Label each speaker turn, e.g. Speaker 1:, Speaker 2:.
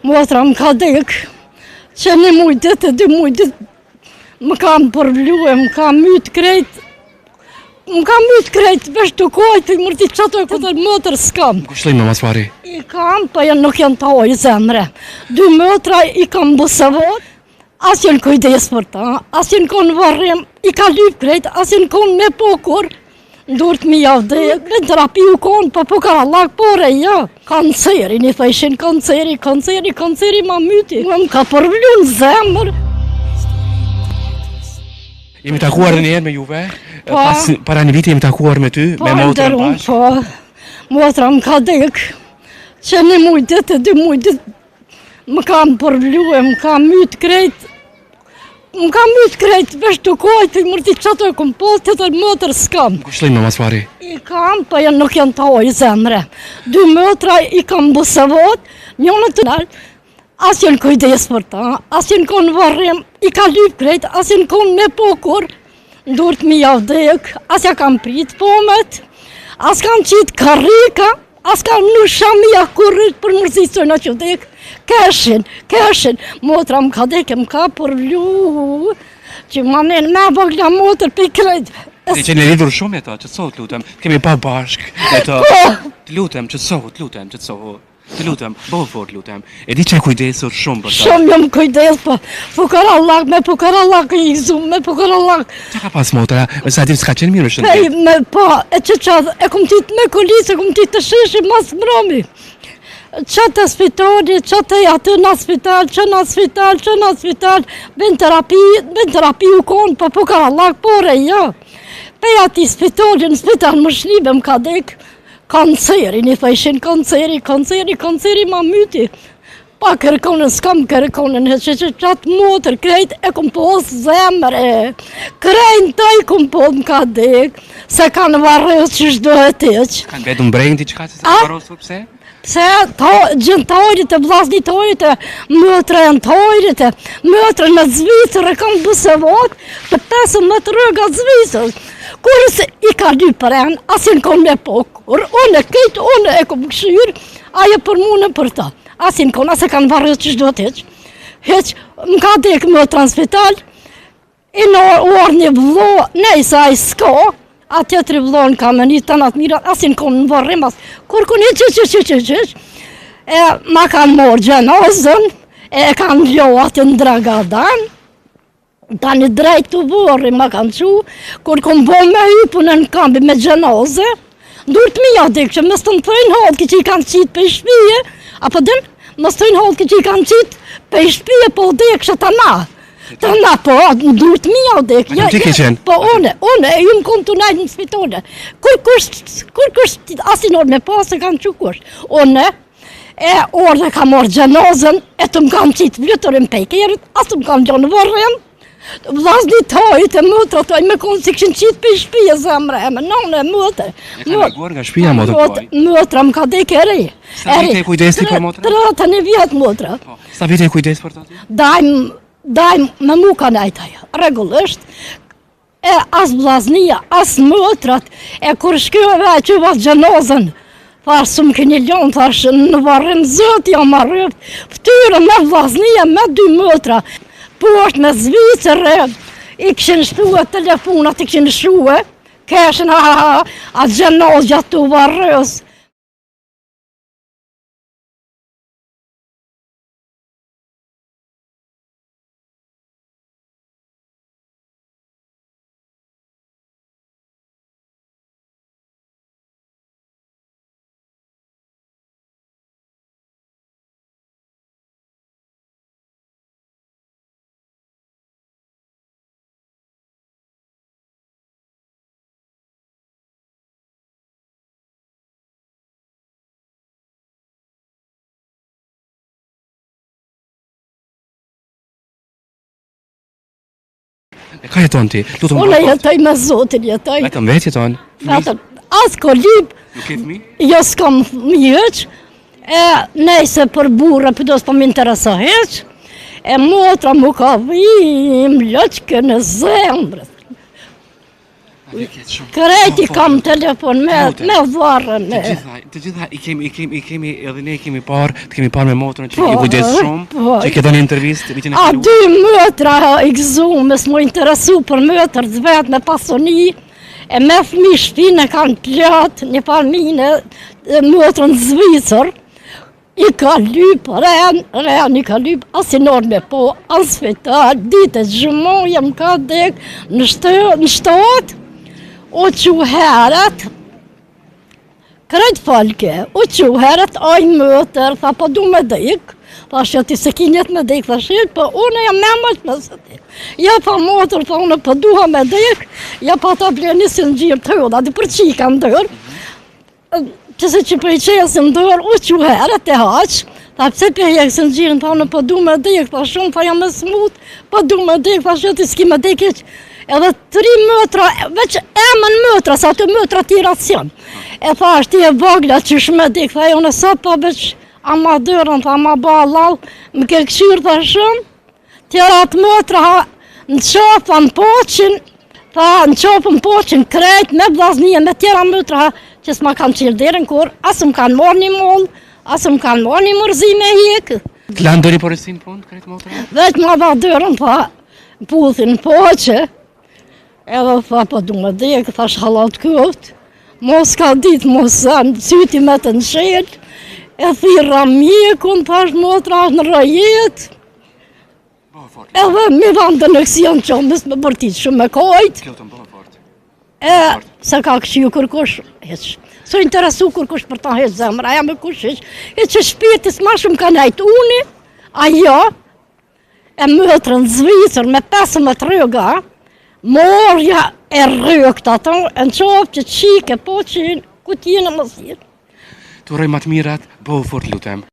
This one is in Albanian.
Speaker 1: Motra më ka dek, që një muj ditë e dy muj ditë, më ka më përvlu e më ka mytë krejt, më ka mytë krejt, veç të kojtë, i mërti qato e këtë motër s'kam.
Speaker 2: Kushëllime mas pari?
Speaker 1: I kam, po janë nuk janë të ojë zemre. Dy motra i kam bësevot, as janë kujdes për ta, as janë konë varrim, i ka lypë krejt, as janë konë me pokur, N'durt mi ja vdek, në terapi u konë, po po ka allak, por e jo. Kanceri, një thëshin kanceri, kanceri, kanceri ma myti. Më më ka përvlu në zemër.
Speaker 2: Jemi takuar edhe një herë me juve,
Speaker 1: po.
Speaker 2: pas, para një viti jemi takuar me ty,
Speaker 1: po,
Speaker 2: me motrën bashkë.
Speaker 1: Po, motra më ka dek, që një muj ditë e dy muj ditë, Më ka më përvlu e më ka mytë krejt, më ka mytë krejt, veç të kojtë, i mërti qato e kom po, tjetër motër s'kam.
Speaker 2: Kushëllime mas pari?
Speaker 1: I kam, po janë nuk janë të ojë zemre. Dy motra i kam bësevot, njënë të nalë, as janë kujdes për ta, as janë konë varrim, i ka lypë krejt, as janë konë me pokur, n'durt mi ja vdek, as ja kam prit pomet, as kam qitë karrika, As kam në shamia kurrë për mërzit në që dek, keshin, keshin, motra më ka dek, më ka përvlu, që ma në me vogla motër për krejt.
Speaker 2: Ti që në lidhur shumë me ta, që sot, lutem, kemi pa bashk me ta.
Speaker 1: Po!
Speaker 2: Të lutem, që sot, lutem, që sot. Të lutem, bëhu fort, lutem. E di që e kujdesur shumë për ta.
Speaker 1: Shumë jam kujdes, po fukarallak, me fukarallak i gëzum, me fukarallak.
Speaker 2: Qa ka pas motra? Me sa di s'ka qenë mirë me
Speaker 1: Pej,
Speaker 2: shëndet.
Speaker 1: me, po, e që që, e kum tit me kolicë, e kum tit të shishi, mas mromi. Që të spitali, që të aty në spital, që në spital, që në spital, bën terapi, bën terapi u konë, po fukarallak, por e jo. Pej ati spitali, në spital më shlibe më ka dek, Kanceri, një thëshin kanceri, kanceri, kanceri ma myti. Pa kërkonën, s'kam kërkonën, e që që qatë motër, krejt e kom pos zemre. Krejt të i kom po më ka dek, se kanë varrës që shdo e teq.
Speaker 2: Kanë vetëm breng diçka që se
Speaker 1: A?
Speaker 2: ka varrosur pse?
Speaker 1: Pse to, gjën tojrit e vllazni tojrit e motra janë tojrit e motra në Zvicër e kam bësevot të 15 rëga Zvicër. Kur se i ka dy pren, as janë konë me po, kur unë e kejt, unë e kom këshyrë, ajo për mu në për ta. As janë konë, as e kanë varrës që shdo të heq. Heq, më ka dek motra në spital, i në orë një vlo, nejse ai s'ka, a tjetri vlo në kameni, të natë mira, as janë konë në varrim, as, kur kun hiq, hiq, hiq, hiq, hiq, hiq, e ma kanë morë gjenozën, e kanë lo atë në Dragadan, Tani drejt të vorri ma kanë qu, kur kom bo me hypun në kambi me gjenoze, n'durt mija dik që mos të më thojnë hallki që i kanë qitë prej shpije, apo din, mos të thojnë hallki që i kanë qitë prej shpije, po dek që të na. Të na, po, në durt mija dek.
Speaker 2: Ja, ti ke qenë?
Speaker 1: Po, une, une, e jum konë të najtë në spitole. Kur kush, kur kush, asin orë me pas, e kanë që kush. Une, E orë ka marrë gjenozën, e të më kanë qitë vlëtërin pejkerit, as të më kanë gjonë vërrim, Vlazni tojt e motra toj me konë si këshin qitë për shpije zemre, e me nënë e motër.
Speaker 2: E ka larguar nga shpia motra tuaj?
Speaker 1: Motra më ka dek e re.
Speaker 2: Sa vite e kujdesi për motrën?
Speaker 1: 31 vjet motra.
Speaker 2: Po, sa vite e kujdes për të?
Speaker 1: Dajm, dajm, me mu ka nejt ajo, rregullisht. E as vllaznia, as motrat, e kur shkove e çova xhenozën, thash s'më keni lënë, thash në varrim zoti jam marrë, ftyrën me vllaznia me dy motra, poshtë me Zvicër, i kishin shpue telefonat, i kishin shue, keshin ha ha ha, a xhenozja tu varros.
Speaker 2: E ka jeton ti? Lutem
Speaker 1: Unë jetoj me Zotin, jetoj.
Speaker 2: Vetëm vetë jeton?
Speaker 1: Vetëm, as kolib.
Speaker 2: Nuk ke fëmijë?
Speaker 1: Jo, s'kam fëmijë hiç. E nejse për burrë, për do s'po më intereso hiç. E motra më ka dhim, loqkën e zemrës. Krejt i kam telefon me, me varrën.
Speaker 2: Të gjitha, të gjitha i kemi, i kemi, i kemi, edhe ne i kemi parë, të kemi parë me motrën që po, je kujdes shumë, po, që ke dhënë intervistë vitin
Speaker 1: e kaluar. A dy motra i gëzume, s'mu interesu për motër të vetë me pasuni, e me fëmi shpinë e kanë plot, një farë motrën në Zvicër, I ka lyp, ren, ren i ka lyp, as i norë me po, as spital, ditë e xhumaje më ka dek, në shtë, në shtatë, u çu herët, krejt folke, u çu herët, aj motër, tha po du me dek, thash jo ti s'e ki nijet me dek, thash po unë jam me më të mësë ti. Ja tha motër, tha unë po duha me dek, ja pa ta ble një zinxhir të hodha, di për qika në dërë, Që se që po i qesim dorë, u çu herët e haq, tha pse po e hjek zinxhirin, tha unë po du me dek, tha shumë, tha jam e smut, po du me dek, tha që ti s'ki me dek hiç, edhe tri motra, veç emën motra, sa ato motra tjera s'janë. E tha, është ti e vogla qysh me dek, tha unë sot, tha veç, ama dërën, tha ma ba hallall, më ke kqyrë, tha shumë, Tjerat motra në qafë në poqin, tha në qafë në poqin krejt me vllazni me tjera motra që s'ma kanë çelë derën kurrë, as më kanë marrë një mollë, as më kanë marrë një mërzi me hjekë.
Speaker 2: Të lanë ndonjë porosi në fund, krejt motra?
Speaker 1: Veç ma dha dërën, tha, puthin në poqe, edhe tha, po du me dekë, thash hallall t'koftë, mos ka ditë, mos zanë, syti me të në shelë, e thirra mjekun, thash motra është në rëjetë, Edhe me dhanë të nëkësion që mës me bërtit shumë me kojt.
Speaker 2: Kjo të më fort.
Speaker 1: E, s'e ka kqyrë kërkush, hiç. S'u interesu kërkush për ta hiç zemra, ja me kush hiç. Hiç që shpirti s'ma shumë ka nejtë uni, ajo, e motrën Zvicër me 15 rryga, morja e rrykët ato, e në qofë që qike, po që ku t'jenë e mos jenë.
Speaker 2: Të uroj ma të mirat, bëhu fort lutem.